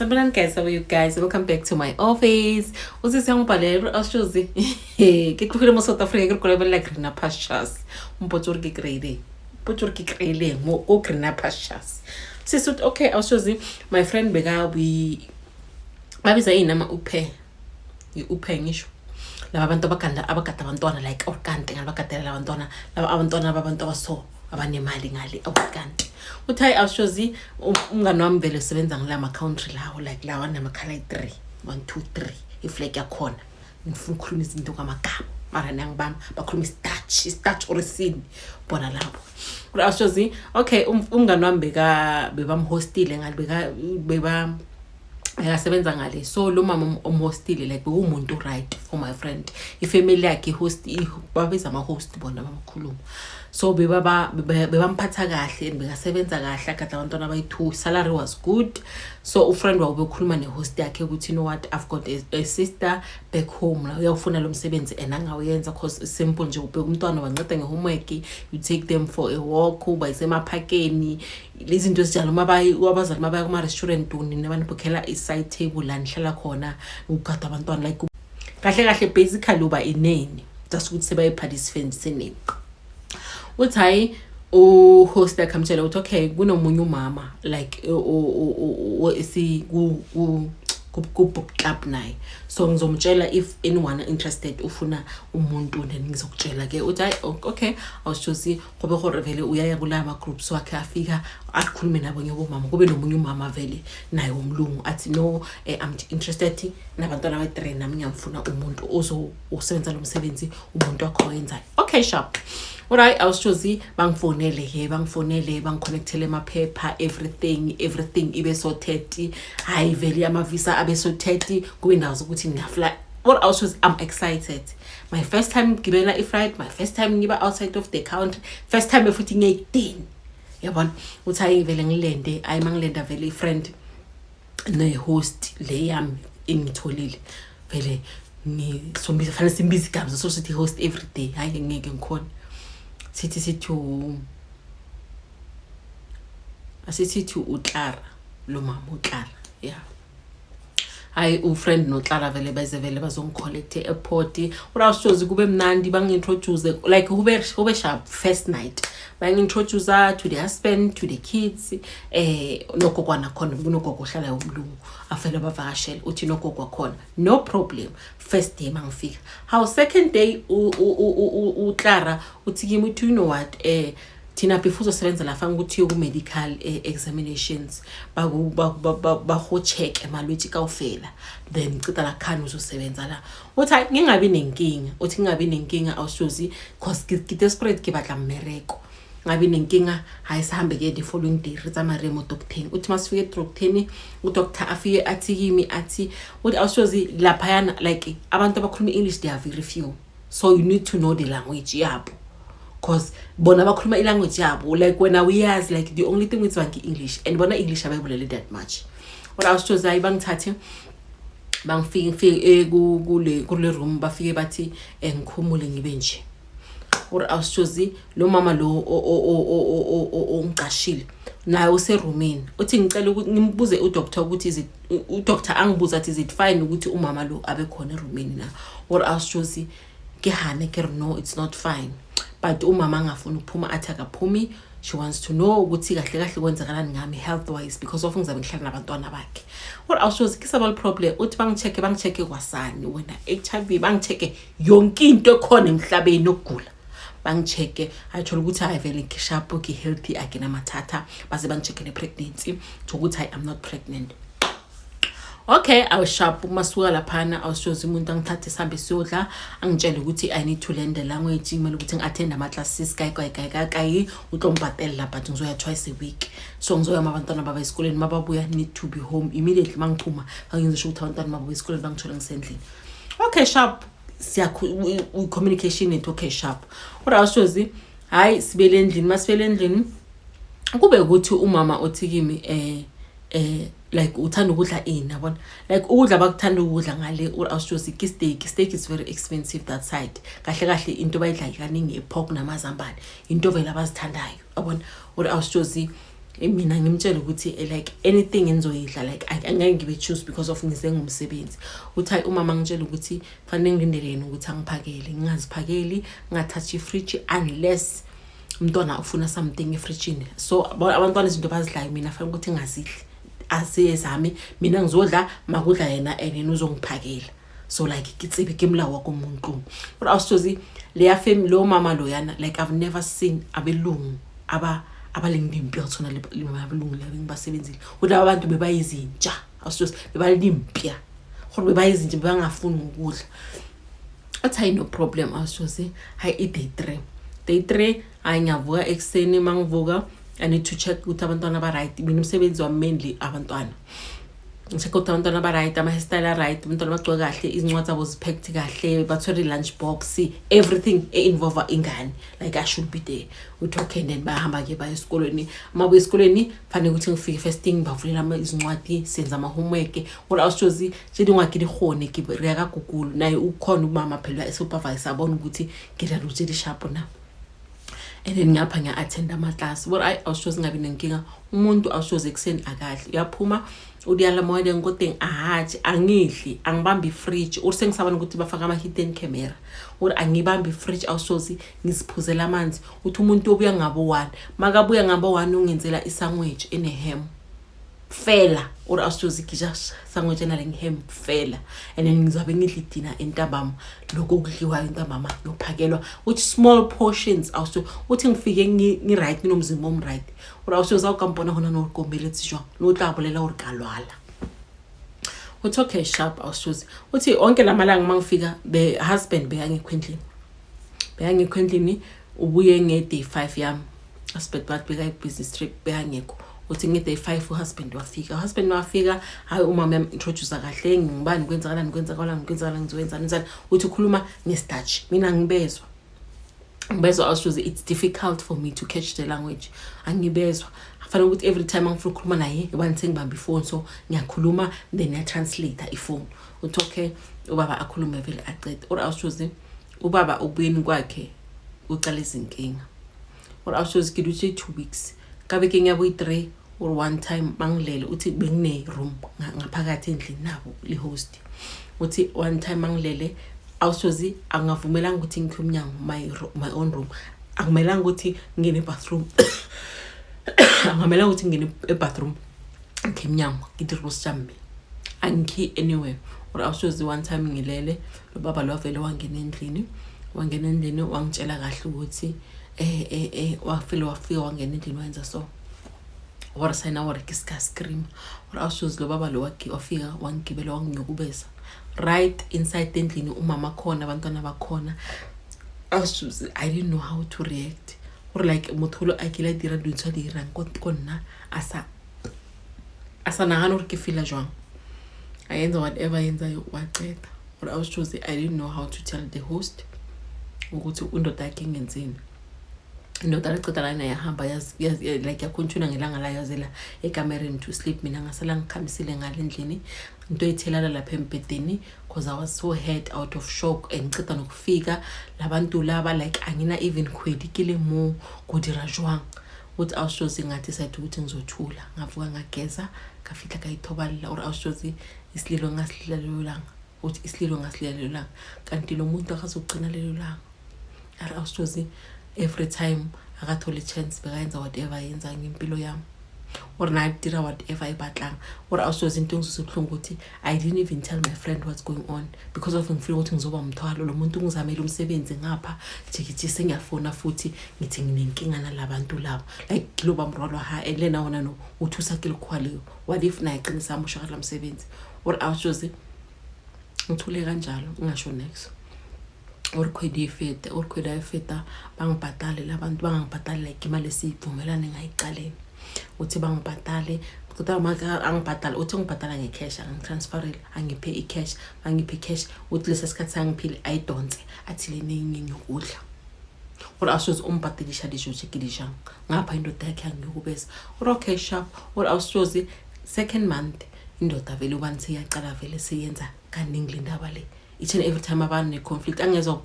Sanibonani guys, how are you guys? Welcome back to my office. Usisi angibhalele awushozi. Ke tlogile mo South Africa ke re ko lebelela Greener Pastures. Mpotse gore ke kry-ileng. Mpotse gore ke kry-ileng mo ko Greener Pastures. Sisi uthi okay awushozi, my friend beka we babiza yini ama au pair. I-au pair ngisho. Laba bantu abaganda abagada abantwana like awukanti ngale bagadela abantwana laba abantwana babantu abaso abanemali ngale awukanti. Uthi hayi awushozi, umngani wami vele usebenza ngila ma-country lawo like lawa namakhala ayi-three, one, two, three, iflag yakhona. Ngifuna ukukhuluma izinto ngamagama mara nangibami bakhuluma isiDutch, isiDutch or isini bona lapho. Awushozi, okay, umngani wami beka bebamhostile ngale, beka beba bekasebenza ngale. So lo mama omhostile like bekuwumuntu right for my friend, ifamily yakhe host, babiza ama-host bona bamakhuluma. So bebamphatha kahle and bekasebenza kahle, agada abantwana abayi-two, salary was good. So ufriend wabo bekhuluma ne-host yakhe ukuthi, "You know what, I've got a sister back home la uyawufuna lo msebenzi and angawuyenza 'cause it's simple nje, ubheka umntwana, wanceda nge-homework, you take them for a walk, ubayise emaphakeni, izinto ezinjalo. Abazali mabaya kuma-restaurant, nina banibhukhela i-side table la nihlala khona, ugada abantwana." Like kahle kahle basically uba ineni, just ukuthi sebayipha this fancy name. Uthi hayi, uhost yakhe amtshela ukuthi okay, kunomunye umama like esi ku ku-book club naye, so ngizomtshela if anyone interested ufuna umuntu, then ngizokutshela ke. Uthi hayi, okay awushosi, kube gore vele uyaya kula ma-groups wakhe, afika akhulume nabo ngiyobomama, kube nomunye umama vele naye womlungu athi, "No, I'm interested nabantwana abayi-three, nami ngiyamfuna umuntu ozosebenza lo msebenzi umuntu wakho awenzayo." Okay, sharp. Alright awushozi, bangifonele ke, bangifonele, bangiconnectele amaphepha, everything, everything ibe sorted. Hayi vele ama-visa abe sorted, kube indawo zokuthi ngiyafly. What else was, I'm excited, my first time ngibela i-flight, my first time ngiba outside of the country, first time futhi ngiyayidini yabona. Uthi hayi vele ngilende, hayi mangilenda vele i-friend ne-host le yami engitholile vele ngisombiza, fanele simbize igama, so sithi host every day. Hayi ngeke ngikhona, sithi asithi uClara, lo mama uClara, yeah. Hayi ufriend noClara vele beze vele bazongicollecta e-airport. Urawushozi kube mnandi, bangi-introduce like kube sharp. First night bangi-introduce to the husband, to the kids, nogogwana khona, kunogogo ohlala umlungu afele bavakashele. Uthi nogogo wakhona, no problem. First day mangifika, how second day uClara uthi kimi, uthi, "You know what, thina before uzosebenza la fanele ukuthi uye ku-medical examinations, bago-check malwetse kaofela, then ceda la khani uzosebenza la." Uthi hayi ngingabi nenkinga, uthi ngingabi nenkinga awushozi, 'cause ke desperate, ke batla mmereko, ngabi nenkinga. Hayi sihambe-ke the following day, re tsamaya re ye mo docteng. Uthi masifike edocteni, udoctor afike athi kimi, athi, uthi awushozi, laphayana like abantu abakhuluma i-English they are very few, so you need to know the language yabo, 'cause bona bakhuluma ilanguage yabo, like wena uyazi, like the only thing with ngi-English and bona English abayibulele that much. Kodwa awushozi, hayi bangithathe, bangifike ngifike kule room, bafike bathi ngikhumule ngibe nje. Or awushozi, lo mama lo ongicashile naye userumini. Uthi ngicela ukuthi ngimbuze udoctor ukuthi is it, udoctor angibuza athi, "Is it fine ukuthi umama lo abe khona erumini na?" Or awushozi, ke hane ke re, "No, it's not fine." But umama angafuni ukuphuma, athi akaphumi, she wants to know ukuthi kahle kahle kwenzakalani ngami health wise, because of ngizabe ngihlala nabantwana bakhe. Kodwa awushozi kisaba problem. Uthi bangi-check-e, bangi-check-e kwasani wena HIV, bangi-check-e yonke into ekhona emhlabeni yokugula, bangi-check-e, ayithola ukuthi hayi vele ngisharp, ngi-healthy, akinamathatha. Baze bangi-check-e ne-pregnancy, thola ukuthi hayi, I'm not pregnant. Okay, awusharp. Masuka laphana awushozi, umuntu angithathe sihambe siyodla, angitshele ukuthi I need to learn the language, kumele ukuthi ngi-attend ama-classes kayi kayi kayi kayi kayi, utombhatelela, but ngizoya twice a week. So ngizoya uma abantwana baba esikoleni, mababuya need to be home immediately. Mangiphuma bangenza sure ukuthi abantwana mababuya esikoleni bangithole ngisendlini. Okay, sharp, siya communication ethu. Okay, sharp. Kodwa awushozi, hayi sibele endlini, masibele endlini kube ukuthi umama uthi kimi, like uthanda ukudla ini yabona, like ukudla bakuthanda ukudla ngale or awushozi ki steak. Steak is very expensive that side. Kahle kahle into bayidla kaningi ipork namazambane, into vele abazithandayo yabona. Or awushozi Mina ngimtshela ukuthi like anything engizoyidla, like angeke ngibe choose because of ngize ngumsebenzi. Uthi hayi, umama ngitshela ukuthi fanele ngilindele yena ukuthi angiphakele, ngingaziphakeli, ngingathathi ifridge unless umntwana ufuna something efrijini. So abantwana izinto abazidlayo, mina fanele ukuthi ngingazidli, asiyezami, mina ngizodla makudla yena and yena uzongiphakela. So like ke tsebe ke molao wa ko mo ntlong gore austosi leya fam lo mama loyana. Like I've never seen abelungu aba abaleng dimpya go tshwana le abelungu le bengibasebenzile, ukuthi laba bantu bebayizintsha, austosi, bebalimpya gore bebayizintsha, bebangafuni ukudla. Athi hayi, no problem, austosi. Hayi, i-day 3, day 3, hayi, ngiyavuka ekuseni. Uma ngivuka, I need to check ukuthi abantwana ba-right. Mina umsebenzi wami mainly abantwana, ngi-check ukuthi abantwana ba-right, ama-hairstyle a-right, abantwana bagcoke kahle, izincwadi zabo zi-packed kahle, bathole i-lunch box, everything e-involve ingane, like I should be there. Uthi okay, then bayahamba-ke, baya esikolweni. Uma buya esikolweni, fanele ukuthi ngifike, first thing bavulela izincwadi, senza ama-homework gore awushozi tse dingwe ke di kgone ke re ya ka Google. Naye ukhona umama phela e-supervise, abona ukuthi ke dira dilo tse di sharp na. And then ngapha ngiya-attend amaklasi but ayi, awushozi ngabi nenkinga. Umuntu awushozi ekuseni akadli, uyaphuma udiyala moya ko teng, ahathi angidli, angibambi ifridge. Uri sengisabona ukuthi bafaka ama-hidden camera. Uri angibambi ifridge, awusozi, ngiziphuzela amanzi. Uthi umuntu obuya ngabo 1, makabuya ngabo 1, ungenzela isandwich ene-ham fela. Uri awusozi gija sandwich enale ham fela, and then ngizobe ngidla idina entambama, lokhu okudliwayo entambama ngiyophakelwa. Uthi small portions, awuso. Uthi ngifike ngi-right, nginomzimba om-right. Uri awusozi awukampona hona no komeletse jwang no tla bolela gore ka lwala. Uthi okay, sharp, awusozi. Uthi onke lamalanga uma ngifika, the husband bekangekho endlini, bekangekho endlini. Ubuye nge-day 5 yami husband, bathi bekayi-business trip, bekangekho. Uthi nge-day 5 uhusband wafika. Uhusband wafika, hayi, umama yam-introduce kahle, ngibani, kwenzakalani, kwenzakalani, kwenzakalani, ngizoyenzani, njani. Uthi ukhuluma ngesiDutch, mina ngibezwa, ngibezwa, awushozi. It's difficult for me to catch the language, angibezwa. Fanele ukuthi every time angifuna ukukhuluma naye ubani sengibamba ifoni, so ngiyakhuluma, then ngiya-translate ifoni. Uthi okay, ubaba akhulume vele acede. Or awushozi ubaba ukubuyeni kwakhe ucala izinkinga. Or awushozi ke dutse 2 weeks, ka bekeng ya boyi-3 or one time mangilele, uthi bengine-room ngaphakathi endlini nabo le-host. Uthi one time mangilele, awusozi, angavumelanga ukuthi ngikhe umnyango, my own room, akumelanga ukuthi ngingene ebathroom, angamelanga ukuthi ngingene ebathroom ngikhe emnyango, ngithi rosjambe angikhi anywhere. Or awusozi one time ngilele, lo baba lo wavele wangena endlini, wangena endlini, wangitshela kahle ukuthi wafile, wafika wangena endlini, wayenza so gore sayina gore ke ska scream. Gore awusozi lo baba lo wafika wangigibela, wanginyokubeza right inside endlini, umama khona, abantwana bakhona. Awusozi, I didn't know how to react. Gore like motho lo a kile a dira dilo tse a di dirang ko nna, a sa nagane gore ke feela jwang, a yenza whatever ayenzayo, waceda. Gore awushozi I didn't know how to tell the host ukuthi indoda yakhe ingenzeni. Indoda laceda lana yahamba, like yacontinue ngelanga layo, yazela ekamereni to sleep. Mina ngasala ngikhamisile ngale endlini, into ethelala lapha embhedeni, because I was so hurt, out of shock, and ngiceda nokufika labantu laba, like angina even kgwedi ke le mo go dira jwang. Uthi awushozi ngathi sathi ukuthi ngizothula, ngavuka, ngageza, ngafihla, kayithobalela. Or awushozi isililo ngasilila lelo langa. Uthi isililo ngasilila lelo langa, kanti lo muntu akazogcina lelo langa. Ari awushozi every time akathole i-chance bekayenza whatever ayenza ngempilo yami, or naye dira whatever ayibatlang. Or awushozi into engizwisa ubuhlungu ukuthi I didn't even tell my friend what's going on because of ngifile ukuthi ngizoba umthwalo. Lo muntu ngizamele umsebenzi ngapha jikithi, sengiyafona futhi ngithi nginenkinga nalabantu laba, like kiloba mrwalo ha and lena wona no uthusa ke lekhuwa leyo. What if naye qinisa amoshakala msebenzi? Or awushozi ngithule kanjalo, ngingasho next. Or kgwedi e fete, or kgwedi a e feta, bangibhatale labantu, bangangibhatali like imali esiyivumelane ngayiqaleni. Uthi bangibhatale, kodwa maka angibhatala, uthi ngibhatala ngecash, angitransferele, angiphe i-cash, bangiphe i-cash. Uthi lesa sikhathi sangiphile, ayidonse, athi le nenye ngiyokudla. Or awusoze umbhadilisha dijo tse ke di jang ngapha, indoda yakhe yangiyokubeza. Or okay, sharp. Or awusoze second month indoda vele ubani seyiyaqala vele seyenza kaningi le ndaba le. Each and every time abantu ne-conflict, angezwa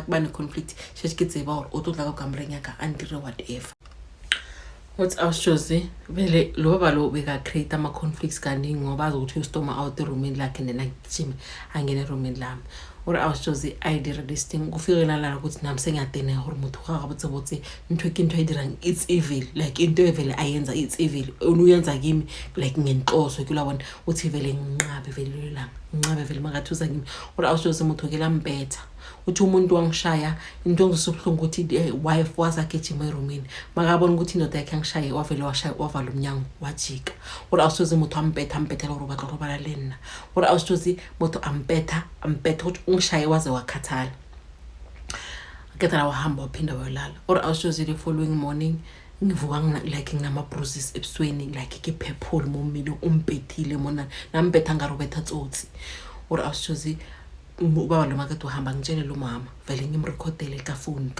bane-conflict, sheshe ke tseba gore o tlo tla ka kamoreng ya ka a ntire whatever. Uthi awushozi vele lo baba lo beka-create ama-conflicts kaningi ngoba azi ukuthi uyostoma out erumini lakhe, then agijime angene erumini lami. Ore awushozi a e dire this thing, kufike lalala ukuthi nami sengiyadeneka gore motho ga gabotsebotse ntho ke ntho e dirang, it's evil, like into evele ayenza, it's evil, uyenza kimi like ngenhloso ke labona. Uthi vele nginqabe vele lelo langa, nginqabe vele makathi uza kimi. Ore awushozi motho ke lampetha, uthi umuntu wangishaya. Into engizwisa ubuhlungu ukuthi wife wazagijima erumini, makabona ukuthi indoda yakhe angishaye, wavele washaya, wavala umnyango, wajika. Ore awushozi motho ampetha, ampethela gore o batla go robala le nna. Ore awushozi motho ampetha, ampetha ukuthi ungishaye waze wakhathala, kethala wahamba, waphinda wayolala. Ore awushozi the following morning ngivuka like nginama-bruises ebusweni, like ke purple mo mmeleng, umpethile mona nampetha ngare ubetha tsotsi. Ore awushozi ubaba lo makade uhamba, ngitshele lo mama vele ngimrekhodele kafoni,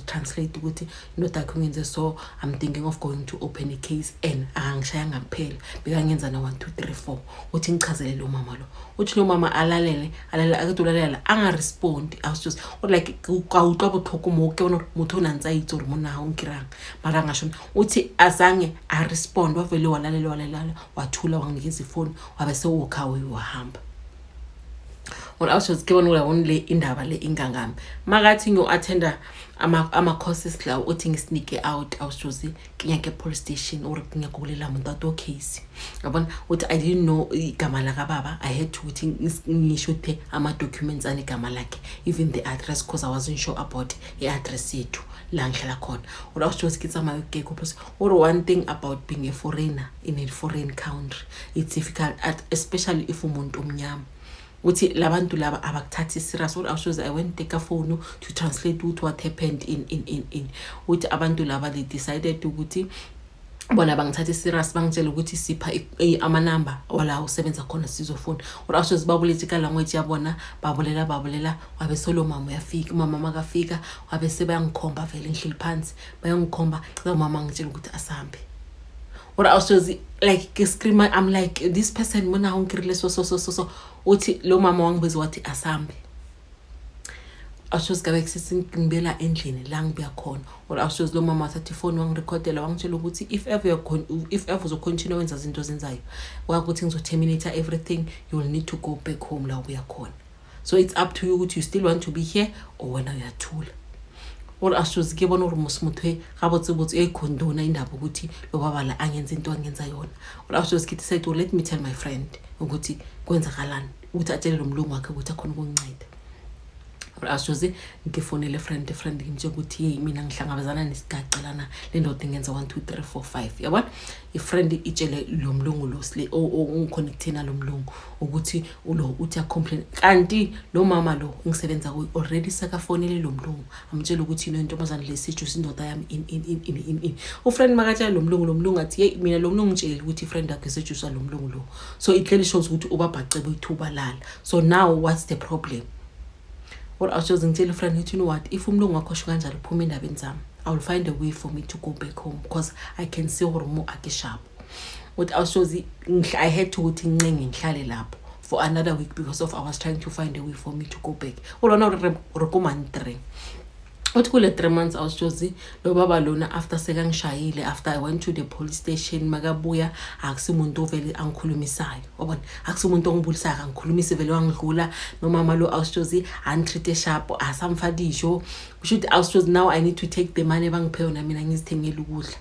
translate ukuthi indoda yakhe ungenze so, I'm thinking of going to open a case and akangishayanga kuphela, bekangenza na 1 2 3 4. Uthi ngichazele lo mama lo, uthi lo mama alalele, alalele, akade ulalela, angarespondi. Awushozi like ka utlwa botlhoko mo ke bona gore motho o ne a ntse a itse gore monna ga o nkirang, mara angasho. Uthi azange arespond, wavele walalela, walalela, wathula, wanginikeza ifoni, wabe sewalk away, wahamba. Or awushozi ke bona uyabona le indaba le ingangami, makathi ngiyo-attenda ama-courses lawo, uthi ngisneak out. Awushozi ke nyake police station or ke nyaka ubulela montate o case, yabona. Uthi I didn't know igama lakababa, I had to ukuthi ngishuthe ama-documents anegama lakhe, even the address, because I wasn't sure about i-address yethu la ngihlala khona. Or awushozi ke tsamaye ke ko, or one thing about being a foreigner in a foreign country, it's difficult, especially if umuntu omnyama. Uthi labantu laba abakuthathi serious. Or awushozi I went take a phone to translate ukuthi what happened in uthi abantu laba, they decided ukuthi bona bangithatha serious, bangitshela ukuthi sipha amanamba wala usebenza khona, sizofuna. Or awushozi babuletse ka language yabona, babulela, babulela, wabe solo mama uyafika. Umama makafika wabe sebayangikhomba, vele ngihleli phansi, bayangikhomba. Umama ngitshela ukuthi asambe. Or awushozi like ke scream, I'm like, this person mona ungirile so so so so so. Uthi lo mama wangibiza, wathi asambe. Awushozi kabe kusesingibela endlini la ngibuya khona. Or awushozi lo mama wathatha ifoni, wangirekhodela, wangitshela ukuthi if ever uzocontinue wenza izinto ozenzayo, wakuthi ngizo-terminate everything, you will need to go back home la ubuya khona, so it's up to you ukuthi you still want to be here or wena uyathula. Or ashozi ke bona gore mos motho e gabotsebotse e condona indaba ukuthi lo baba la angenza into angenza yona. Or awushozi ke decide, let me tell my friend ukuthi kwenzakalani, ukuthi atshele lo mlungu wakhe ukuthi akhona ukunginceda. Or awushozi ngifonele friend, friend ngimtshela ukuthi hey, mina ngihlangabezana nesigaxa lana, le ndoda ingenza 1 2 3 4 5, yabona. I-friend itshele lo mlungu lo sile ongiconnecte nalo mlungu ukuthi ulo uthi acomplain, kanti lo mama lo ngisebenza kuyo already sekafonele lo mlungu, amtshela ukuthi ino intombazane lesijuice indoda yami in in in in in in. Ufriend makatshela lo mlungu, lo mlungu athi hey, mina lo mlungu ngitshelile ukuthi ifriend yakhe sejuice lo mlungu lo, so it clearly shows ukuthi ubabhace boyithuba lala. So now what's the problem? Or awushoze ngitshele friend ngithi, you know what, if umlungu wakho osho kanjalo, phuma endabeni zami, I will find a way for me to go back home because I can see gore mo ake sharp. Uthi awushozi I had to ukuthi ngincenge ngihlale lapho for another week because of I was trying to find a way for me to go back. Ulona re ko month 3. Uthi kule 3 months, awushozi lo baba lona after sekangishayile, after I went to the police station, makabuya akusimuntu ovele angikhulumisayo, wabona, akusimuntu ongibulisayo, angikhulumisi vele, wangidlula. Nomama lo, awushozi, angitreat sharp, asamfadisho. Kusho ukuthi, awushozi, now I need to take the money abangiphe yona, mina ngizithengele ukudla.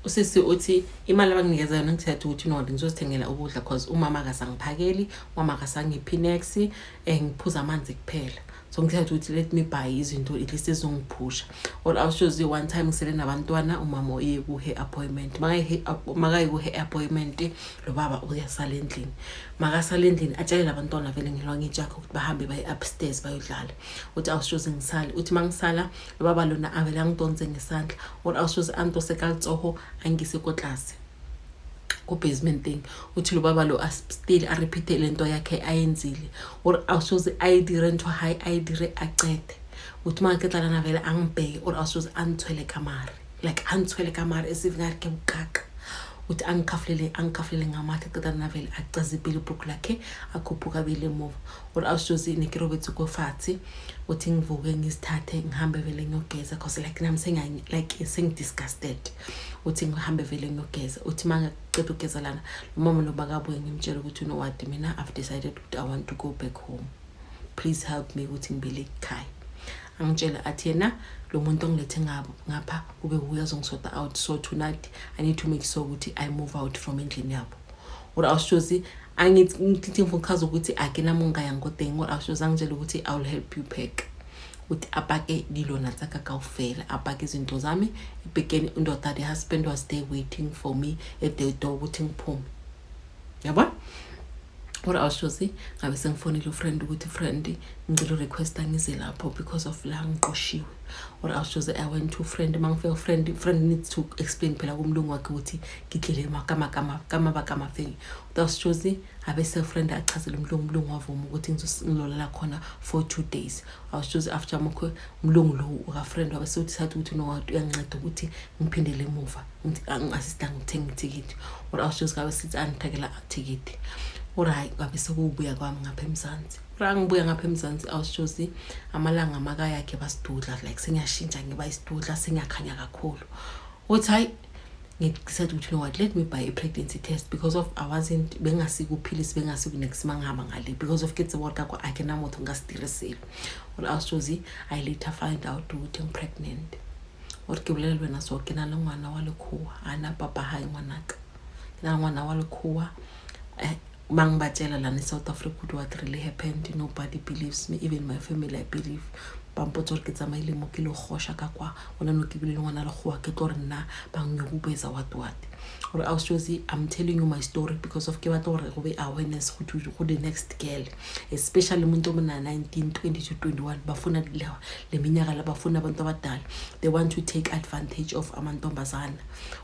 Usisi uthi imali abanginikeza yona, ngithethe ukuthi no, ngizozithengela ukudla cause umama akasangiphakeli, umama akasangiphi niks, ngiphuza amanzi kuphela, so ngithethe ukuthi let me buy izinto at least ezongiphusha. Or awushozi one time ngisele nabantwana, umama uye ku-hair appointment, makaye ku-hair appointment, lo baba uyasala endlini. Makasala endlini, atshele labantwana vele ngelwangitshe yakhe ukuthi bahambe baye upstairs bayodlala. Uthi awushozi ngisale, uthi mangisala lo baba lona avele angidonse ngesandla. Or awushozi antose ka letsogo, angise ko tlase ku-basement thing. Uthi lo baba lo still a-repeat lento yakhe ayenzile. Or awushozi ayidire ntho hayi ayidire acede. Uthi maketlalana vele angibheke. Or awushozi antshwele kamare, like antshwele kamare esif ngare ke bokaka. Uthi angikhafulele, angikhafulele ngamathe, qeda navele acazipile ibhruku lakhe, akhuphuka abele emuva. Or awushozi ne ke robetse ko fatshe. Uthi ngivuke, ngizithathe, ngihambe vele ngiyogeza, 'cause like nami like sengi-disgusted. Uthi ngihambe vele ngiyogeza. Uthi uma ngiceda ukugeza lana, lo mama lo bakabuye, ngimtshela ukuthi, "You know what, mina I've decided ukuthi I want to go back home. Please help me ukuthi ngibele ekhaya." Angitshela athi yena lo muntu ongilethe ngabo ngapha kube wuye azongisota out, so tonight I need to make sure ukuthi I move out from endlini yabo. Or awushozi angithi ngithi ngifuna ukuchaza ukuthi ake nami ngingaya ngoteng. Or awushozi angitshela ukuthi, "I will help you pack." Uthi apake dilwana tsa ka kaofela, apake izinto zami ebhekeni. Indoda, the husband was there waiting for me at the door ukuthi ngiphume, yabona. Or awushozi ngabe sengifonile ufriend ukuthi, "Friend, ngicela urequesta ngize lapho because of la ngiqoshiwe." Or awushozi I went to friend. Uma ngifika friend, friend needs to explain phela kumlungu wakhe ukuthi ngidlele kamabaka mafeng. Awushozi abe se-friend achazele umlungu, umlungu wavuma ukuthi ngizololela khona for 2 days. Awushozi after mokho umlungu lo ka-friend wabe sewudecide ukuthi no, what, uyanginceda ukuthi ngiphindele emuva, angi-assista ngithenga ithikithi. Or awushozi ngabe sithi angithekela thikithi. Or hayi, ngabe sekubuya kwami ngapha eMzansi. Or angibuya ngapha eMzansi, awushozi amalanga makayakhe basidudla, like sengiyashintsha, ngiba isidudla, sengiyakhanya kakhulu. Uthi hayi, ngidecide ukuthi, you know what, let me buy a pregnancy test because of I wasn't bengasikuphilisi, bengasiku-next mangihamba ngale, because of ke tseba gore ka kwa a ke na motho nka se dire selo. Or awushozi I later find out ukuthi ngi-pregnant. Or ke bolele le wena, so ke na le ngwana wa lekgowa, ana papa hae ngwanaka, ke na le ngwana wa lekgowa. Mangibatshela lana e-South Africa ukuthi what really happened, nobody believes me, even my family. I believe bampotsa gore ke tsamaile mo ke le gosha ka kwa gona no ke bile le ngwana lekgowa, ke tlo re nna bangnyokubetsa, what what. Gore ausjosi, I'm telling you my story because of ke batla gore go be awareness go the next girl, especially umuntu omna 19, 20 to 21. Bafuna le minyaka la, bafuna abantu abadala. They want to take advantage of amantombazana.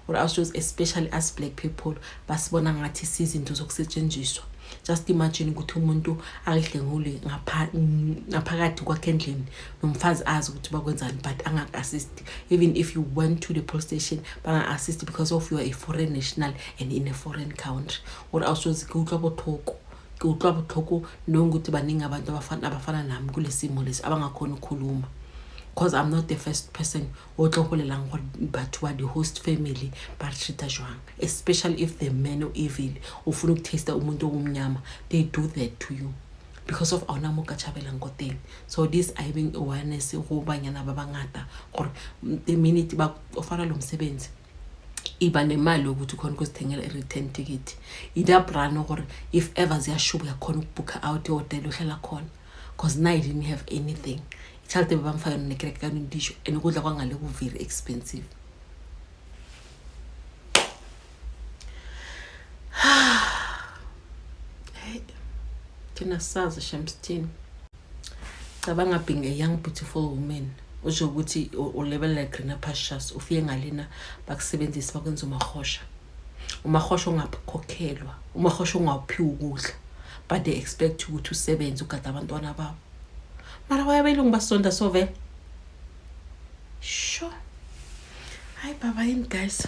Or ausjosi, especially us black people, basibona ngathi sizinto zokusetshenziswa. Just imagine ukuthi umuntu akudlengule ngaphakathi kwakhe endlini nomfazi, azi ukuthi bakwenzani, but angaku-assist. Even if you went to the police station, banga-assist because of you are a foreign national and in a foreign country. Or awusoze, ke utlwa botlhoko, ke utlwa botlhoko knowing ukuthi baningi abantu abafana nami kule simo lesi abangakhona ukukhuluma, because I'm not the first person o tlo bolelang gore batho ba di-host family ba re treata jwang, especially if the man o evil, o funa ukutasta umuntu omnyama. They do that to you because of awuna mo ka tšhabelang ko teng. So this I being awareness go banyana ba bangata gore the minute ba ofara lo msebenzi, iba nemali yokuthi ukhona ukuzithengela i-return ticket, ida brand gore if ever ziyashuba, uyakhona ukubhukha out ihotela ohlala khona, because now I didn't have anything. Itšhelete be bamfa yone ne ke reka ka dijo, and ukudla kwangale ku-very expensive. Hey, thina sazi shamsithini. Cabanga being a young beautiful woman, usho ukuthi ulebelela greener pastures, ufike ngalena bakusebenzise, bakwenza umahosha, umahosha ongakhokhelwa, umahosha ongawuphiwa ukudla, but they expect ukuthi usebenze ugade abantwana babo. Mara wayabelungu basonda so vele. Sure, hayi baba, yini guys.